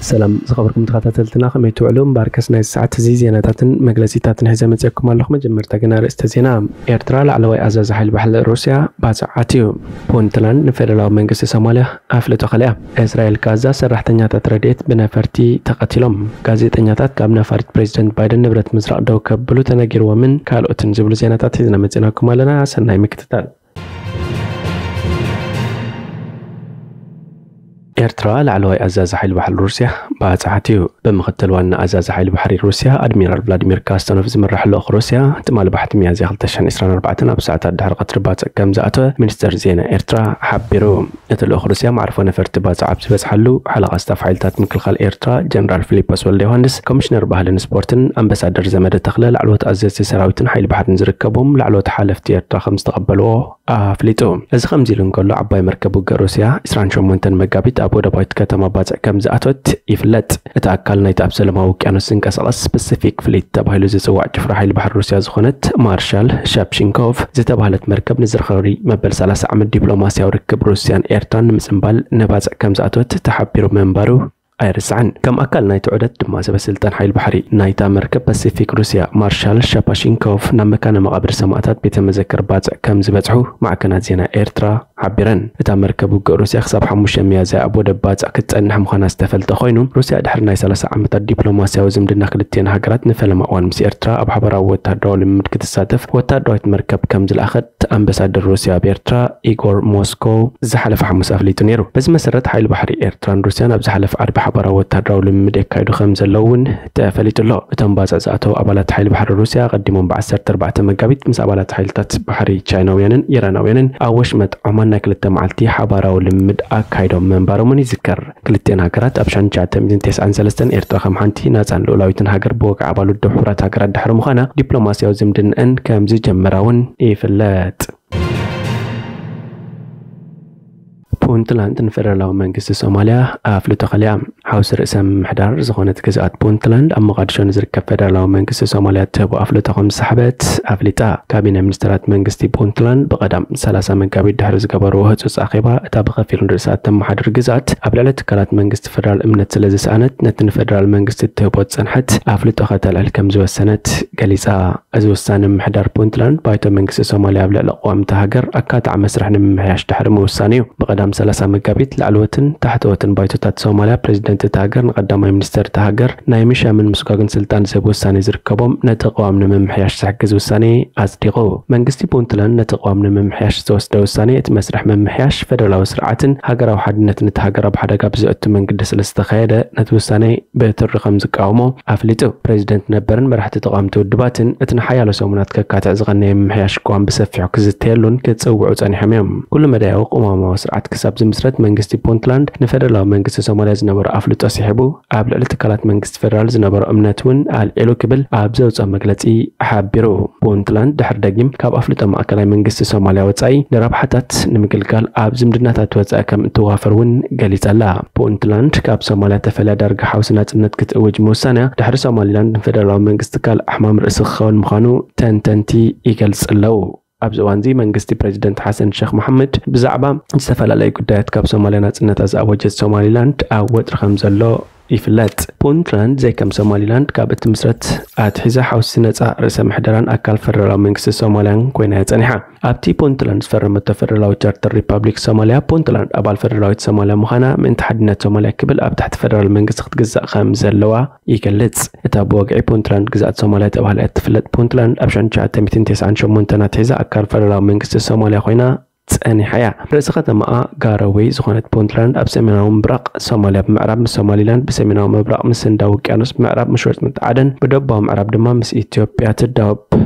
ሰላም ዝኸበርኩም ተኸታተልትና፣ ከመይ ትውዕሉ? እምበኣርከስ ናይዚ ሰዓት እዚ ዜናታትን መግለጺታትን ሒዘ መጺኣኩም ኣለኹ። መጀመርታ ግን ኣርእስተ ዜና። ኤርትራ ላዕለዋይ ኣዛዚ ሓይሊ ባሕሪ ሩስያ ባጽዕ ኣትዩ። ፑንትላንድ ንፌደራላዊ መንግስቲ ሶማልያ ኣፍልጦ ከሊኣ። እስራኤል ጋዛ ሰራሕተኛታት ረድኤት ብነፈርቲ ተቐቲሎም። ጋዜጠኛታት ካብ ነፋሪት ፕሬዚደንት ባይደን ንብረት ምስራቕ ደው ከብሉ ተነጊርዎምን ካልኦትን ዝብሉ ዜናታት ሒዝና መጺናኩም ኣለና። ሰናይ ምክትታል። ኤርትራ ላዕለዋይ ኣዛዚ ሓይሊ ባሕሪ ሩስያ ባጽዕ ኣትዩ። ብምኽትል ዋና ኣዛዚ ሓይሊ ባሕሪ ሩስያ ኣድሚራል ቭላድሚር ካስተኖቭ ዝምራሕ ልኡኽ ሩስያ ትማሊ ባሕቲ ሚያዝያ ክልተ ሽሕን ዕስራን ኣርባዕተን ኣብ ሰዓታት ድሕሪ ቀትሪ ባጽዕ ከም ዝኣተወ ሚኒስተር ዜና ኤርትራ ሓቢሩ። እቲ ልኡኽ ሩስያ መዕርፎ ነፈርቲ ባጽዕ ኣብ ዝበጽሓሉ ሓለቓ ስታፍ ሓይልታት ምክልኻል ኤርትራ ጀነራል ፊሊፖስ ወልደ ዮሃንስ፣ ኮሚሽነር ባህልን ስፖርትን ኣምባሳደር ዘመደ ተኽለ፣ ላዕለዎት ኣዘዝቲ ሰራዊትን ሓይሊ ባሕርን ዝርከቦም ላዕለዎት ሓለፍቲ ኤርትራ ከም ዝተቐበልዎ ኣፍሊጡ። እዚ ከምዚ ኢሉ እንከሎ፣ ዓባይ መርከብ ውግእ ሩስያ ዕስራን ሸሞንተን መጋቢት ኣብ ወደባዊት ከተማ ባጽዕ ከም ዝኣተወት ይፍለጥ። እቲ ኣካል ናይቲ ኣብ ሰላማዊ ውቅያኖስ ዝንቀሳቐስ ፓሲፊክ ፍሊት ተባሂሉ ዝጽዋዕ ጭፍራ ሓይሊ ባሕሪ ሩስያ ዝኾነት ማርሻል ሻፕሺንኮቭ ዝተባህለት መርከብ ንዝኽሪ መበል ሰላሳ ዓመት ዲፕሎማስያዊ ርክብ ሩስያን ኤርትራን ንምጽንባል ንባጽዕ ከም ዝኣተወት ተሓቢሩ ምንባሩ ኣይርስዕን። ከም ኣካል ናይቲ ዑደት ድማ ሰበ ስልጣን ሓይሊ ባሕሪ ናይታ መርከብ ፓሲፊክ ሩስያ ማርሻል ሻፓሺንኮቭ ናብ መካነ መቓብር ሰማእታት ቤተ መዘክር ባጽዕ ከም ዝበጽሑ ማዕከናት ዜና ኤርትራ ሓቢረን። እታ መርከብ ውግእ ሩስያ ክሳብ ሓሙሽተ ሚያዝያ ኣብ ወደብ ባጽዕ ክትጸንሕ ምዃና ዝተፈልጠ ኮይኑ፣ ሩስያ ድሕሪ ናይ ሰላሳ ዓመታት ዲፕሎማስያዊ ዝምድና ክልቲአን ሃገራት ንፈለማ እዋን ምስ ኤርትራ ኣብ ሓበራዊ ወተሃደራዊ ልምምድ ክትሳተፍ ወተሃደራዊት መርከብ ከም ዝለኣኸት ኣምባሳደር ሩስያ ኣብ ኤርትራ ኢጎር ሞስኮ ዝሓለፈ ሓሙስ ኣፍሊጡ ነይሩ። በዚ መሰረት ሓይሊ ባሕሪ ኤርትራን ሩስያን ኣብ ዝሓለፈ ዓርቢ ሓባራዊ ወተሃደራዊ ልምምድ የካይዱ ከም ዘለዉ እውን ተፈሊጡ ኣሎ። እቶም ባጽዕ ዝኣተዉ ኣባላት ሓይሊ ባሕሪ ሩስያ ኣቐዲሞም ብ ዓሰርተ ኣርባዕተ መጋቢት ምስ ኣባላት ሓይልታት ባሕሪ ቻይናውያንን ኢራናውያንን ኣብ ወሽመጥ ዖማን ናይ ክልተ መዓልቲ ሓባራዊ ልምምድ ኣካይዶም ምንባሮም እውን ይዝከር። ክልቲአን ሃገራት ኣብ ሸሕን ትሽዓተ ሚእትን ተስዓን ሰለስተን ኤርትራ ከም ሓንቲ ናጻን ልኡላዊትን ሃገር ብወግዒ ኣባል ውድብ ሕቡራት ሃገራት ድሕሪ ምዃና ዲፕሎማስያዊ ዝምድንአን ከም ዝጀመራ እውን ይፍለጥ። ፑንትላንድ ንፌደራላዊ መንግስቲ ሶማልያ ኣፍልጦ ከሊኣ። ሓውሲ ርእሰ ምምሕዳር ዝኾነት ግዝኣት ፑንትላንድ ኣብ ሞቓዲሾ ንዝርከብ ፌደራላዊ መንግስቲ ሶማልያ እትህቦ ኣፍልጦ ከም ዝሰሓበት ኣፍሊጣ። ካቢነ ሚኒስተራት መንግስቲ ፑንትላንድ ብቐዳም ሰላሳ መጋቢት ድሕሪ ዝገበርዎ ህጹጽ ኣኼባ፣ እታ ብኸፊል ንርእሳ እተመሓድር ግዝኣት ኣብ ልዕሊ ትካላት መንግስቲ ፌደራል እምነት ስለ ዝሰኣነት፣ ነቲ ንፌደራል መንግስቲ እትህቦ ዝጸንሐት ኣፍልጦ ከተልዕል ከም ዝወሰነት ገሊጻ። እዚ ውሳነ ምምሕዳር ፑንትላንድ፣ ባይቶ መንግስቲ ሶማልያ ኣብ ልዕሊ ቅዋም እታ ሃገር ኣካታዒ መስርሕ ንምምሕያሽ ድሕሪ ምውሳኑ እዩ። ብቐዳም ሰላሳ መጋቢት፣ ላዕለዎትን ታሕተዎትን ባይቶታት ሶማልያ፣ ፕሬዚደንት እታ ሃገር ንቐዳማይ ሚኒስተር እታ ሃገር ናይ ምሻምን ምስጓግን ስልጣን ዝህብ ውሳኔ ዝርከቦም፣ ነቲ ቅዋም ንምምሕያሽ ዝሕግዝ ውሳኔ ኣጽዲቑ። መንግስቲ ፑንትላንድ ነቲ ቅዋም ንምምሕያሽ ዝተወስደ ውሳኔ፣ እቲ መስርሕ ምምሕያሽ ፈደራላዊ ስርዓትን ሃገራዊ ሓድነትን እታ ሃገር ኣብ ሓደጋ ብዘእቱ መንገዲ ስለ ዝተኻየደ፣ ነቲ ውሳኔ ብትሪ ከም ዝቃወሞ ኣፍሊጡ። ፕሬዚደንት ነበርን መራሕቲ ተቓወምቲ ውድባትን እቲ ንሓያሎ ሰሙናት ከካትዕ ዝቐነየ ምምሕያሽ ቅዋም ብሰፊሑ ክዝተየሉን ክጽውዑ ጸኒሖም እዮም። ኩሉ መዳያዊ ቅዋማዊ ስርዓት ክሳብ ዝምስረት መንግስቲ ፑንትላንድ ንፌደራላዊ መንግስቲ ሶማልያ ዝነበሮ ኣፍልጦ ስሒቡ፣ ኣብ ልዕሊ ትካላት መንግስቲ ፌደራል ዝነበሮ እምነት እውን ኣልዒሉ ክብል ኣብ ዘውጽኦ መግለጺ ሓቢሩ። ፑንትላንድ ድሕሪ ደጊም ካብ ኣፍልጦ ማእከላይ መንግስቲ ሶማልያ ወጻኢ ንረብሓታት ንምግልጋል ኣብ ዝምድናታት ወጻኢ ከም እትዋፈር እውን ገሊጻ ኣላ። ፑንትላንድ ካብ ሶማልያ ተፈልያ ዳርጋ ሓውሲ ናጽነት ክትእውጅ ምውሳንያ፣ ድሕሪ ሶማሊላንድ ንፌደራላዊ መንግስቲ ካልእ ሕማም ርእሲ ክኸውን ምዃኑ ተንተንቲ ይገልጽ ኣለዉ። ኣብዚ እዋንዚ መንግስቲ ፕሬዚደንት ሓሰን ሸኽ መሓመድ ብዛዕባ ዝተፈላለዩ ጉዳያት ካብ ሶማልያ ናጽነታ ዝኣወጀት ሶማሊላንድ ኣብ ወጥሪ ከም ዘሎ ይፍለጥ። ፑንትላንድ ዘይከም ሶማሊላንድ ካብ እትምስረት ኣትሒዛ ሓውሲ ነጻ ርእሰ ምሕደራን ኣካል ፈደራላዊ መንግስቲ ሶማልያን ኮይና እያ ጸኒሓ። ኣብቲ ፑንትላንድ ዝፈረመቶ ፈደራላዊ ቻርተር ሪፓብሊክ ሶማልያ፣ ፑንትላንድ ኣባል ፈደራላዊት ሶማልያ ምዃና ምእንቲ ሓድነት ሶማልያ ክብል ኣብ ትሕቲ ፈደራል መንግስቲ ክትግዛእ ከም ዘለዋ ይገልጽ። እታ ብወግዒ ፑንትላንድ ግዝኣት ሶማልያ ተባሂላ እትፍለጥ ፑንትላንድ ኣብ ሽሕን ትሽዓተ ሚእትን ተስዓን ሸሞንተን ኣትሒዛ ኣካል ፈደራላዊ መንግስቲ ሶማልያ ኮይና ጸኒሓ እያ። ርእሲ ከተማኣ ጋሮዌ ዝኾነት ፑንትላንድ ኣብ ሰሜናዊ ምብራቕ ሶማልያ ብምዕራብ ምስ ሶማሊላንድ፣ ብሰሜናዊ ምብራቕ ምስ ህንዳዊ ውቅያኖስ፣ ብምዕራብ ምስ ወሽመጥ ዓደን፣ ብደቡባዊ ምዕራብ ድማ ምስ ኢትዮጵያ ትዳወብ።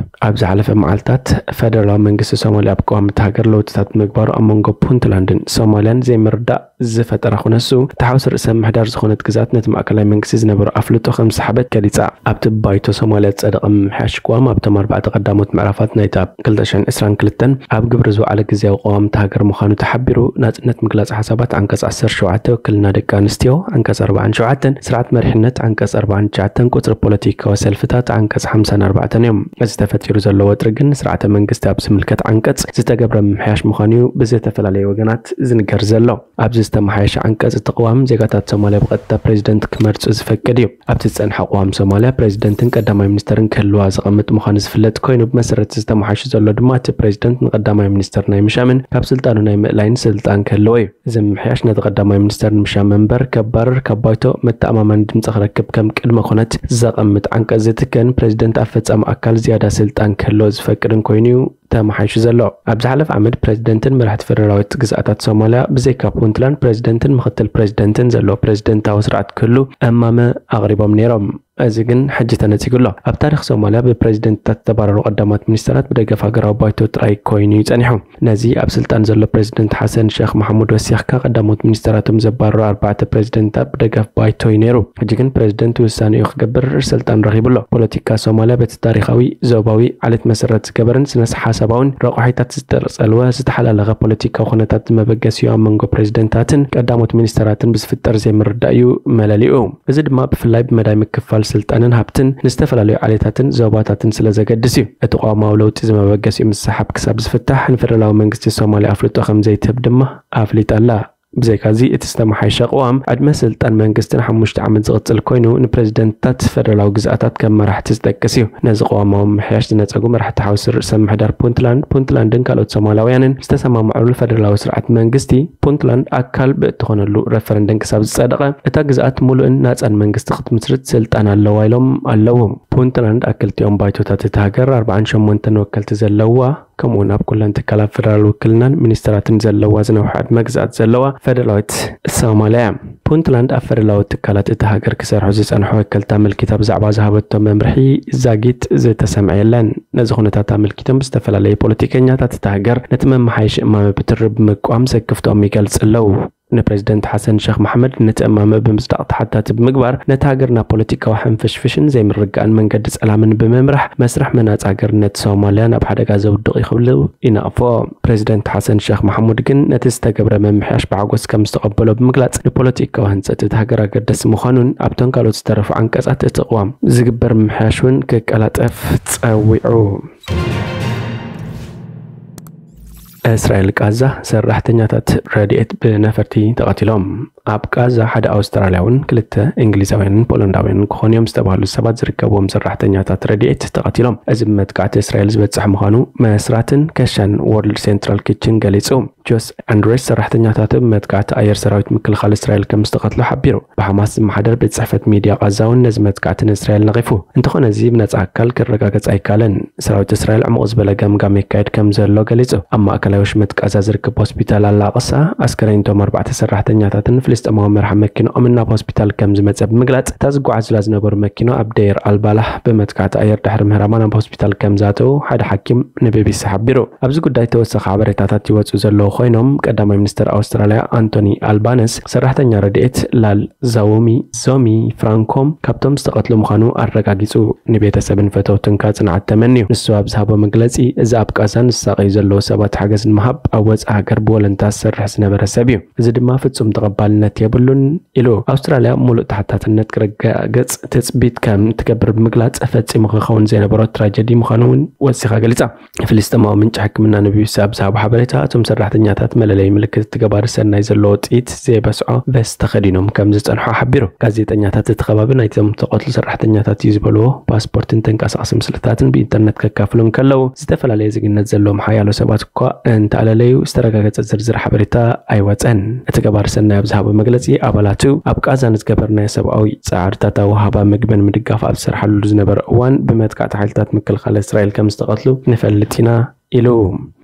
ኣብ ዝሓለፈ መዓልታት ፈደራላዊ መንግስቲ ሶማልያ ኣብ ቅዋም እታ ሃገር ለውጥታት ምግባሩ ኣብ መንጎ ፑንትላንድን ሶማልያን ዘይምርዳእ ዝፈጠረ ኩነሱ፣ እታ ሓውሲ ርእሰ ምሕዳር ዝኾነት ግዝኣት ነቲ ማእከላይ መንግስቲ ዝነበሮ ኣፍልጦ ከም ዝሰሓበት ገሊጻ። ኣብቲ ባይቶ ሶማልያ ዝጸደቐ ምምሕያሽ ቅዋም፣ ኣብቶም ኣርባዕተ ቀዳሞት ምዕራፋት ናይታ ክልተ ሽሕን ዕስራን ክልተን ኣብ ግብሪ ዝወዓለ ግዝያዊ ተቓዋሚት ሃገር ምዃኑ ተሓቢሩ። ናጽነት ምግላጽ ሓሳባት ዓንቀጽ ዓሰርተ ሸውዓተ፣ ውክልና ደቂ ኣንስትዮ ዓንቀጽ ኣርባዓን ሸውዓተን፣ ስርዓት መሪሕነት ዓንቀጽ ኣርባዓን ትሽዓተን፣ ቁጽሪ ፖለቲካዊ ሰልፍታት ዓንቀጽ ሓምሳን ኣርባዕተን እዮም። እዚ ተፈጢሩ ዘሎ ወጥሪ ግን ንስርዓተ መንግስቲ ኣብ ዝምልከት ዓንቀጽ ዝተገብረ ምምሕያሽ ምዃኑ እዩ ብዝተፈላለዩ ወገናት ዝንገር ዘሎ። ኣብዚ ዝተመሓየሸ ዓንቀጽ እቲ ቅዋም፣ ዜጋታት ሶማልያ ብቐጥታ ፕሬዚደንት ክመርጹ ዝፈቅድ እዩ። ኣብቲ ዝጸንሐ ቅዋም ሶማልያ፣ ፕሬዚደንትን ቀዳማይ ሚኒስተርን ክህልዋ ዘቐምጥ ምዃኑ ዝፍለጥ ኮይኑ፣ ብመሰረት ዝተመሓየሸ ዘሎ ድማ እቲ ፕሬዚደንት ንቀዳማይ ሚኒስተር ናይ ምሻምን ካብ ስልጣኑ ናይ ምእላይን ስልጣን ክህልዎ እዩ። እዚ ምምሕያሽ ነቲ ቀዳማይ ሚኒስተር ንምሻም እምበር ከባርር፣ ካብ ባይቶ መተኣማማኒ ድምጺ ክረክብ ከም ቅድመ ኩነት ዘቐምጥ ዓንቀጽ ዝትክእን፣ ፕሬዚደንት ኣፈጻሚ ኣካል ዝያዳ ስልጣን ክህልዎ ዝፈቅድን ኮይኑ እዩ ተመሓይሹ ዘሎ። ኣብ ዝሓለፈ ዓመት ፕሬዚደንትን መራሕቲ ፈደራላዊት ግዝኣታት ሶማልያ ብዘይካ ፑንትላንድ ፕሬዚደንትን ምኽትል ፕሬዚደንትን ዘለዎ ፕሬዚደንታዊ ስርዓት ክህሉ እማመ ኣቕሪቦም ነይሮም። እዚ ግን ሕጂ ተነጺጉ ኣሎ። ኣብ ታሪኽ ሶማልያ ብፕሬዚደንትታት ዝተባረሩ ቀዳሞት ሚኒስተራት ብደገፍ ሃገራዊ ባይቶ ጥራይ ኮይኑ እዩ ጸኒሑ። ነዚ ኣብ ስልጣን ዘሎ ፕሬዚደንት ሓሰን ሸኽ ማሕሙድ ወሲኽካ፣ ቀዳሞት ሚኒስተራቶም ዘባረሩ ኣርባዕተ ፕሬዚደንትታት ብደገፍ ባይቶ እዩ ነይሩ። ሕጂ ግን ፕሬዚደንት ውሳኔኡ ክገብር ስልጣን ረኺቡ ኣሎ። ፖለቲካ ሶማልያ በቲ ታሪኻዊ፣ ዞባዊ፣ ዓሌት መሰረት ዝገበረን ስነ ሓሳባውን ረቋሒታት ዝተጸልወ ዝተሓላለኸ ፖለቲካዊ ኩነታት ዝመበገሲ እዩ። ኣብ መንጎ ፕሬዚደንታትን ቀዳሞት ሚኒስተራትን ብዝፍጠር ዘይምርዳእ እዩ መለሊኡ። እዚ ድማ ብፍላይ ብመዳይ ምክፋል ስልጣንን ሃብትን ንዝተፈላለዩ ዓሌታትን ዞባታትን ስለ ዘገድስ እዩ። እቲ ቅዋማዊ ለውጢ ዝመበገሲኡ ምስሓብ ክሳብ ዝፍታሕ፣ ንፌደራላዊ መንግስቲ ሶማልያ ኣፍልጦ ከም ዘይትህብ ድማ ኣፍሊጣ ኣላ። ብዘይካዚ፣ እቲ ዝተመሓየሸ ቅዋም ዕድመ ስልጣን መንግስቲ ንሓሙሽተ ዓመት ዝቕጽል ኮይኑ፣ ንፕሬዚደንትታት ፈደራላዊ ግዝኣታት ከም መራሕቲ ዝጠቅስ እዩ። ነዚ ቅዋማዊ ምምሕያሽ ዝነጸጉ መራሕቲ ሓውሲ ርእሰ ምምሕዳር ፑንትላንድ፣ ፑንትላንድን ካልኦት ሶማላውያንን ዝተሰማምዑሉ ፈደራላዊ ስርዓት መንግስቲ ፑንትላንድ ኣካል ብእትኾነሉ ረፈረንደም ክሳብ ዝጸደቐ፣ እታ ግዝኣት ሙሉእን ናጻን መንግስቲ ክትምስርት ስልጣን ኣለዋ ኢሎም ኣለዉ። ፑንትላንድ ኣብ ክልቲኦም ባይቶታት እታ ሃገር ኣርባዓን ሸሞንተን ወከልቲ ዘለዋ፣ ከምኡውን ኣብ ኩለን ትካላት ፈደራል ውክልናን ሚኒስተራትን ዘለዋ ዝነውሐ ዕድመ ግዝኣት ዘለዋ ፈደራላዊት ሶማልያ እያ። ፑንትላንድ ኣብ ፈደራላዊ ትካላት እታ ሃገር ክሰርሑ ዝጸንሑ ወከልታ ምልኪታ ብዛዕባ ዝሃበቶ መምርሒ ዛጊት ዝተሰምዐ የለን። ነዚ ኩነታት ኣመልኪቶም ብዝተፈላለዩ ፖለቲከኛታት እታ ሃገር ነቲ መመሓየሺ እማመ ብትሪ ብምቋም ስክፍትኦም ይገልጽ ኣለዉ። ንፕሬዚደንት ሓሰን ሸኽ መሓመድ ነቲ እማመ ብምጽዳቕ ተሓታቲ ብምግባር፣ ነቲ ሃገር ናብ ፖለቲካዊ ሕንፍሽፍሽን ዘይምርግጋእን መንገዲ ጸላምን ብምምራሕ፣ መስርሕ መናጻ ሃገርነት ሶማልያ ናብ ሓደጋ ዘውድቕ እዩ ክብሉ ይነቕፎ። ፕሬዚደንት ሓሰን ሸኽ መሓሙድ ግን ነቲ ዝተገብረ ምምሕያሽ ብሓጎስ ከም ዝተቐበሎ ብምግላጽ፣ ንፖለቲካዊ ህንጸት እታ ሃገር ኣገዳሲ ምዃኑን ኣብተን ካልኦት ዝተረፉ ዓንቀጻት እቲ ቅዋም ዝግበር ምምሕያሽ እውን ክቀላጠፍ ጸዊዑ። እስራኤል ቃዛ፣ ሰራሕተኛታት ረድኤት ብነፈርቲ ተቐቲሎም። ኣብ ቃዛ ሓደ ኣውስትራልያውን ክልተ እንግሊዛውያንን ፖላንዳውያንን ክኾኑ እዮም ዝተባህሉ ሰባት ዝርከብዎም ሰራሕተኛታት ረድኤት ተቐቲሎም። እዚ ብመጥቃዕቲ እስራኤል ዝበጽሕ ምዃኑ መስራትን ከሻን ወርልድ ሴንትራል ኪችን ገሊጹ። ጆስ ኣንድሬስ ሰራሕተኛታቱ ብመጥቃዕቲ ኣየር ሰራዊት ምክልኻል እስራኤል ከም ዝተቐትሉ ሓቢሩ። ብሓማስ ዝመሓደር ቤት ጽሕፈት ሚድያ ቃዛ እውን ነዚ መጥቃዕቲ ንእስራኤል ነቒፉ። እንተኾነ፣ እዚ ብነጻ ኣካል ክረጋገጽ ኣይከኣለን። ሰራዊት እስራኤል ዕሙቕ ዝበለ ገምጋም የካይድ ከም ዘሎ ገሊጹ። ኣብ ማእከላይ ወሽመጥ ቃዛ ዝርከብ ሆስፒታል ኣል-ኣቕሳ፣ ኣስከሬን እቶም ኣርባዕተ ሰራሕተኛታትን ፍልስጤማዊ መርሓ መኪንኦምን ናብ ሆስፒታል ከም ዝመጸ ብምግላጽ፣ እታ ዝጓዓዙላ ዝነበሩ መኪና ኣብ ደይር ኣልባላህ ብመጥቃዕቲ ኣየር ድሕሪ ምህራማ ናብ ሆስፒታል ከም ዝኣተዉ ሓደ ሓኪም ንቢቢሲ ሓቢሩ። ኣብዚ ጉዳይ ተወሳኺ ሓበሬታታት ይወጹ ዘለዉ ኮይኖም፣ ቀዳማይ ሚኒስተር ኣውስትራልያ ኣንቶኒ ኣልባነስ ሰራሕተኛ ረድኤት ላል ዛዎሚ ዞሚ ፍራንኮም ካብቶም ዝተቐትሉ ምዃኑ ኣረጋጊጹ። ንቤተሰብን ፈተውትን ከኣ ጽንዓት ተመንዩ። ንሱ ኣብ ዝሃቦ መግለጺ፣ እዚ ኣብ ቃዛ ዝሳቐዩ ዘለዉ ሰባት ሓገዝ ንምሃብ ኣብ ወጻኢ ሃገር ብወለንታ ዝሰርሕ ዝነበረ ሰብ እዩ። እዚ ድማ ፍጹም ተቐባልነት የብሉን ኢሉ። ኣውስትራልያ ሙሉእ ተሓታትነት ክረጋገጽ ትጽቢት ከም ትገብር ብምግላጽ፣ ፈጺሙ ክኸውን ዘይነበሮ ትራጀዲ ምዃኑ እውን ወሲኻ ገሊጻ። ፍልስጤማዊ ምንጪ ሕክምና ንቢቢሲ ኣብ ዝሃቦ ሓበሬታ፣ እቶም ሰራሕተኛታት መለለዪ ምልክት እቲ ገባሪ ሰናይ ዘለዎ ጥይት ዘይበስዖ ቨስት ተኸዲኖም ከም ዝጸንሑ ሓቢሩ። ጋዜጠኛታት እቲ ከባቢ፣ ናይቶም ዝተቐትሉ ሰራሕተኛታት እዩ ዝበልዎ ፓስፖርትን ተንቀሳቓሲ ምስልታትን ብኢንተርነት ከካፍሉ እንከለዉ፣ ዝተፈላለየ ዜግነት ዘለዎም ሓያሎ ሰባት እኳ እንተኣለለዩ፣ ዝተረጋገጸ ዝርዝር ሓበሬታ ኣይወጸን። እቲ ገባሪ ሰናይ ኣብ ዝሃቦ መግለጺ፣ ኣባላቱ ኣብ ቃዛ ንዝገበርናዮ ሰብኣዊ ጻዕርታት፣ ኣብ ወሃባ ምግብን ምድጋፍ ኣብ ዝሰርሓሉ ዝነበረ እዋን፣ ብመጥቃዕቲ ሓይልታት ምክልኻል እስራኤል ከም ዝተቐትሉ ንፈልጥ ኢና ኢሉ።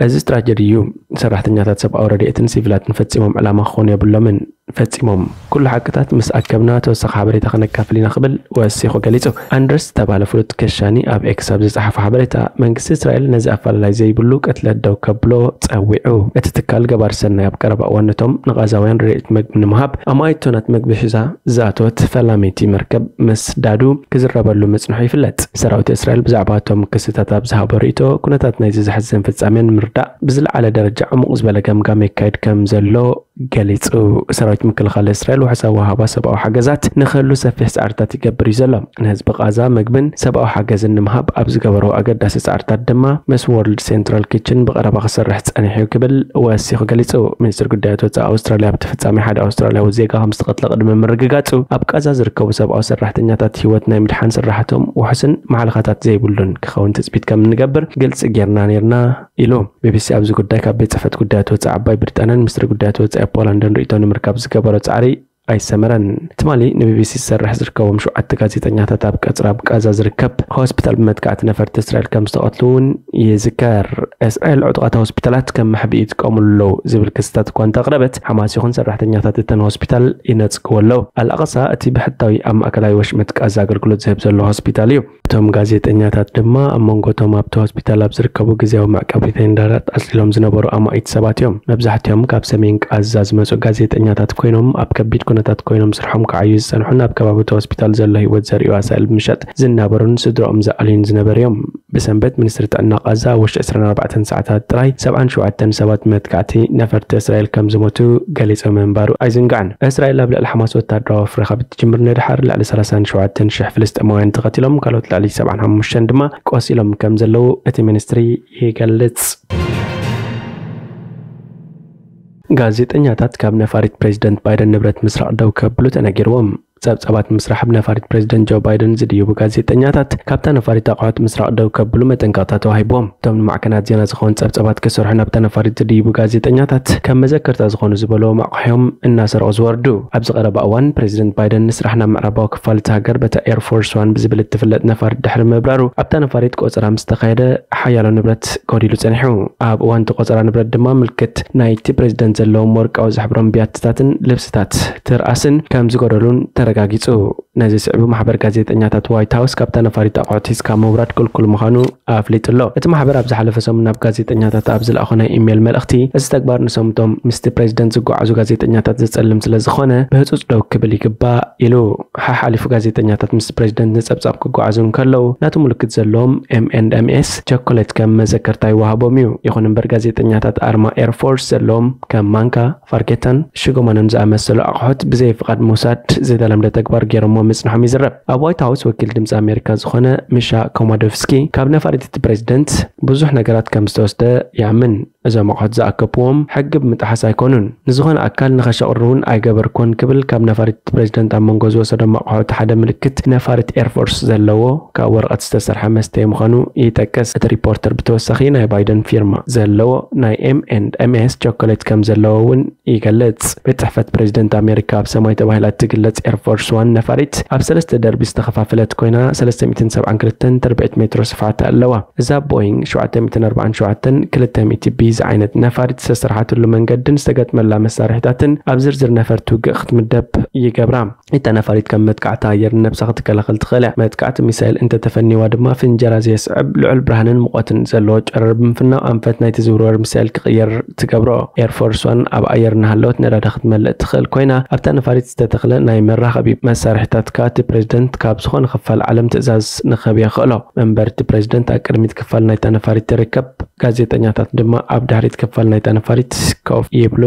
እዚ ትራጀዲ እዩ። ሰራሕተኛታት ሰብኣዊ ረድኤትን ሲቪላትን ፈጺሞም ዕላማ ክኾኑ የብሎምን። ፈጺሞም። ኩሉ ሓቅታት ምስ ኣከብና ተወሳኺ ሓበሬታ ከነካፍል ኢና ክብል ወሲኹ ገሊጹ። ኣንድረስ ዝተባህለ ፍሉጥ ከሻኒ ኣብ ኤክስ ኣብ ዝጸሓፈ ሓበሬታ፣ መንግስቲ እስራኤል ነዚ ኣፈላላይ ዘይብሉ ቅትለት ደው ከብሎ ጸዊዑ። እቲ ትካል ገባር ሰናይ ኣብ ቀረባ እዋን ነቶም ንቓዛውያን ረድኤት መግቢ ንምሃብ ኣማኢት ቶናት መግቢ ሒዛ ዝኣተወት ፈላመይቲ መርከብ ምስ ዳዱ ክዝረበሉ ምጽንሑ ይፍለጥ። ሰራዊት እስራኤል ብዛዕባ እቶም ክስታት ኣብ ዝሃቦ ርእይቶ፣ ኩነታት ናይዚ ዘሕዝን ፍጻሜ ንምርዳእ ብዝለዓለ ደረጃ ዕሙቕ ዝበለ ገምጋም የካይድ ከም ዘሎ ገሊጹ። ሰራዊት ምክልኻል እስራኤል ውሕሳዊ ወሃባ ሰብኣዊ ሓገዛት ንክህሉ ሰፊሕ ጻዕርታት ይገብር እዩ ዘሎ። ንህዝቢ ቃዛ መግብን ሰብኣዊ ሓገዝን ንምሃብ ኣብ ዝገበሮ ኣገዳሲ ጻዕርታት ድማ ምስ ወርልድ ሴንትራል ኪችን ብቐረባ ክሰርሕ ጸኒሑ እዩ ክብል ወሲኹ ገሊጹ። ሚኒስትር ጉዳያት ወጻኢ ኣውስትራልያ ኣብቲ ፍጻሜ ሓደ ኣውስትራልያዊ ዜጋ ከም ዝተቐትለ ቅድሚ ምርግጋጹ፣ ኣብ ቃዛ ዝርከቡ ሰብኣዊ ሰራሕተኛታት ህይወት ናይ ምድሓን ስራሕቶም ውሑስን ማሕለኻታት ዘይብሉን ክኸውን ትጽቢት ከም እንገብር ግልጺ ጌርና ኔርና ኢሉ። ቢቢሲ ኣብዚ ጉዳይ ካብ ቤት ጽሕፈት ጉዳያት ወጻኢ ዓባይ ብሪጣንያን ሚኒስትሪ ጉዳያት ወጻኢ ፖላንድን ርእይቶ ንምርካብ ዝገበሮ ጻዕሪ ኣይሰመረን። ትማሊ ንቢቢሲ ዝሰርሕ ዝርከቦም ሸውዓተ ጋዜጠኛታት ኣብ ቀጽሪ ኣብ ቃዛ ዝርከብ ሆስፒታል ብመጥቃዕቲ ነፈርቲ እስራኤል ከም ዝተቐትሉ እውን ይዝከር። እስራኤል ዕጡቓት ሆስፒታላት ከም መሕብኢ ይጥቀሙሉ ኣለዉ ዝብል ክስታት እኳ እንተቕረበት፣ ሓማስ ይኹን ሰራሕተኛታት እተን ሆስፒታል ይነጽግዎ ኣለዉ። ኣልኣቕሳ እቲ ብሕታዊ ኣብ ማእከላዊ ወሽመጥ ቃዛ ኣገልግሎት ዝህብ ዘሎ ሆስፒታል እዩ። እቶም ጋዜጠኛታት ድማ ኣብ መንጎ እቶም ኣብቲ ሆስፒታል ኣብ ዝርከቡ ግዜያዊ መዕቀቢ ቴንዳታት ኣጽሊሎም ዝነበሩ ኣማኢት ሰባት እዮም። መብዛሕትኦም ካብ ሰሜን ቃዛ ዝመጹ ጋዜጠኛታት ኮይኖም፣ ኣብ ከቢድ ኩነታት ኮይኖም ስርሖም ክዓዩ ዝጸንሑን ኣብ ከባቢ እቲ ሆስፒታል ዘሎ ህይወት ዘርእዩ ኣሳእል ብምሻጥ ዝናበሩን ስድራኦም ዝኣልዩን ዝነበሩ እዮም። ብሰንበት ሚኒስትሪ ጥዕና ቃዛ ኣብ ውሽጢ ዕስራን ኣርባዕተን ሰዓታት ጥራይ ሰብዓን ሸውዓተን ሰባት መጥቃዕቲ ነፈርቲ እስራኤል ከም ዝሞቱ ገሊጹ ምንባሩ ኣይዝንጋዕን። እስራኤል ኣብ ልዕሊ ሓማስ ወታደራዊ ወፍሪ ካብ እትጅምር ንድሓር ልዕሊ ሰላሳን ሸውዓተን ሽሕ ፍልስጤማውያን ተቐቲሎም፣ ካልኦት ልዕሊ ሰብዓን ሓሙሽተን ድማ ቆሲሎም ከም ዘለዉ እቲ ሚኒስትሪ ይገልጽ። ጋዜጠኛታት ካብ ነፋሪት ፕሬዚደንት ባይደን ንብረት ምስራቕ ደው ከብሉ ተነጊርዎም። ጸብጻባት ምስራሕ ብነፋሪት ፕሬዚደንት ጆ ባይደን ዝድይቡ ጋዜጠኛታት ካብታ ነፋሪት ኣቑሑት ምስራቕ ደው ከብሉ መጠንቀቕታ ተዋሂብዎም። እቶም ንማዕከናት ዜና ዝኾኑ ጸብጻባት ክሰርሑ ናብታ ነፋሪት ዝድይቡ ጋዜጠኛታት ከም መዘከርታ ዝኾኑ ዝበለዎም ኣቑሑዮም እናሰረቑ ዝወርዱ። ኣብዚ ቀረባ እዋን ፕሬዚደንት ባይደን ንስራሕ ናብ ምዕራባዊ ክፋል እቲ ሃገር በታ ኤር ፎርስ ዋን ብዝብል እትፍለጥ ነፋሪት ድሕሪ ምብራሩ፣ ኣብታ ነፋሪት ቆጸራ ምስ ተኻየደ ሓያሎ ንብረት ጎዲሉ ጸኒሑ። ኣብ እዋን እቲ ቆጸራ ንብረት ድማ ምልክት ናይቲ ፕሬዚደንት ዘለዎም ወርቃዊ ዝሕብሮም ቢያትታትን ልብስታት ትርኣስን ከም ዝጎደሉን ተረጋጊጹ። ነዚ ስዕቡ ማሕበር ጋዜጠኛታት ዋይት ሃውስ ካብታ ነፋሪት ኣቑሑት ሒዝካ ምውራድ ክልኩል ምዃኑ ኣፍሊጡ ኣሎ። እቲ ማሕበር ኣብ ዝሓለፈ ሰሙን ናብ ጋዜጠኛታት ኣብ ዝለኣኾ ናይ ኢሜይል መልእኽቲ፣ እዚ ተግባር ንሰምቶም ምስቲ ፕሬዚደንት ዝጓዓዙ ጋዜጠኛታት ዘጸልም ስለ ዝኾነ ብህጹጽ ደው ክብል ይግባእ ኢሉ። ሓሓሊፉ ጋዜጠኛታት ምስ ፕሬዚደንት ንጸብጻብ ክጓዓዙ እንከለዉ ናቱ ምልክት ዘለዎም ኤም ኤንድ ኤም ኤስ ቸኮሌት ከም መዘከርታ ይወሃቦም እዩ። ይኹን እምበር ጋዜጠኛታት ኣርማ ኤር ፎርስ ዘለዎም ከም ማንካ፣ ፋርጌታን ሽጎማንን ዝኣመሰሉ ኣቑሑት ብዘይ ፍቓድ ምውሳድ ዝተለምደ ተግባር ገይሮሞ ምጽንሖም ይዝረብ። ኣብ ዋይት ሃውስ ወኪል ድምጺ ኣሜሪካ ዝኾነ ሚሻ ኮማዶቭስኪ ካብ ነፋሪት እቲ ፕሬዚደንት ብዙሕ ነገራት ከም ዝተወስደ ይኣምን። እዞም ኣቑሑት ዝኣከብዎም ሕጊ ብምጥሓስ ኣይኮኑን። ንዝኾነ ኣካል ንኸሸቕሩ እውን ኣይገበርኩን ክብል ካብ ነፋሪት ፕሬዚደንት ኣብ መንጎ ዝወሰዶም ኣቑሑት ሓደ ምልክት ነፋሪት ኤርፎርስ ዘለዎ ካብ ወረቐት ዝተሰርሐ መስተይ ምዃኑ ይጠቅስ። እቲ ሪፖርተር ብተወሳኺ ናይ ባይደን ፊርማ ዘለዎ ናይ ኤም ኤንድ ኤም ኤስ ቸኮሌት ከም ዘለዎ እውን ይገልጽ። ቤት ጽሕፈት ፕሬዚደንት ኣሜሪካ ኣብ ሰማይ ተባሂላ እትግለጽ ኤርፎርስ ዋን ነፋሪት ኣብ ሰለስተ ደርቢ ዝተኸፋፈለት ኮይና ሰለስተ ሚእትን ሰብዓን ክልተን ትርብዒት ሜትሮ ስፍሓት ኣለዋ። እዛ ቦይንግ ሸውዓተ ሚእትን ኣርባዓን ሸውዓተን ክልተ ሚእቲ ቢ ዝዓይነት ነፋሪት ዝተሰርሓትሉ መንገድን ዝተገጥመላ መሳርሒታትን ኣብ ዝርዝር ነፈርቲ ውግእ ክትምደብ ይገብራ። እታ ነፋሪት ካብ መጥቃዕቲ ኣየር ንነብሳ ክትከላኸል ትኽእል እያ። መጥቃዕቲ ሚሳይል እንተተፈኒዋ ድማ ፍንጀራ ዘየስዕብ ልዑል ብርሃንን ሙቐትን ዘለዎ ጨረር ብምፍናው ኣንፈት ናይቲ ዝውርወር ሚሳይል ክቕየር ትገብሮ። ኤርፎርስ ዋን ኣብ ኣየር እናሃለወት ነዳዲ ክትመልእ ትኽእል ኮይና ኣብታ ነፋሪት ዝተተኽለ ናይ መራኸቢ መሳርሒታት ከኣ እቲ ፕሬዚደንት ካብ ዝኾነ ክፋል ዓለም ትእዛዝ ንክህብ የኽእሎ። እምበር እቲ ፕሬዚደንት ኣብ ቅድሚት ክፋል ናይታ ነፋሪት ይርከብ። ጋዜጠኛታት ድማ ኣብ ድሕሪት ክፋል ናይታ ነፋሪት ኮፍ ይብሉ።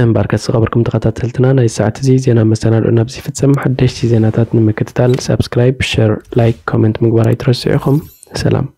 እምበርከስ ዝኸበርኩም ተኸታተልትና ናይ ሰዓት እዚ ዜና መሰናድኦ ናብዚ ይፍጸም። ሓደሽቲ ዜናታት ንምክትታል ሳብስክራይብ፣ ሸር፣ ላይክ፣ ኮመንት ምግባር ኣይትረስዑ ኢኹም። ሰላም።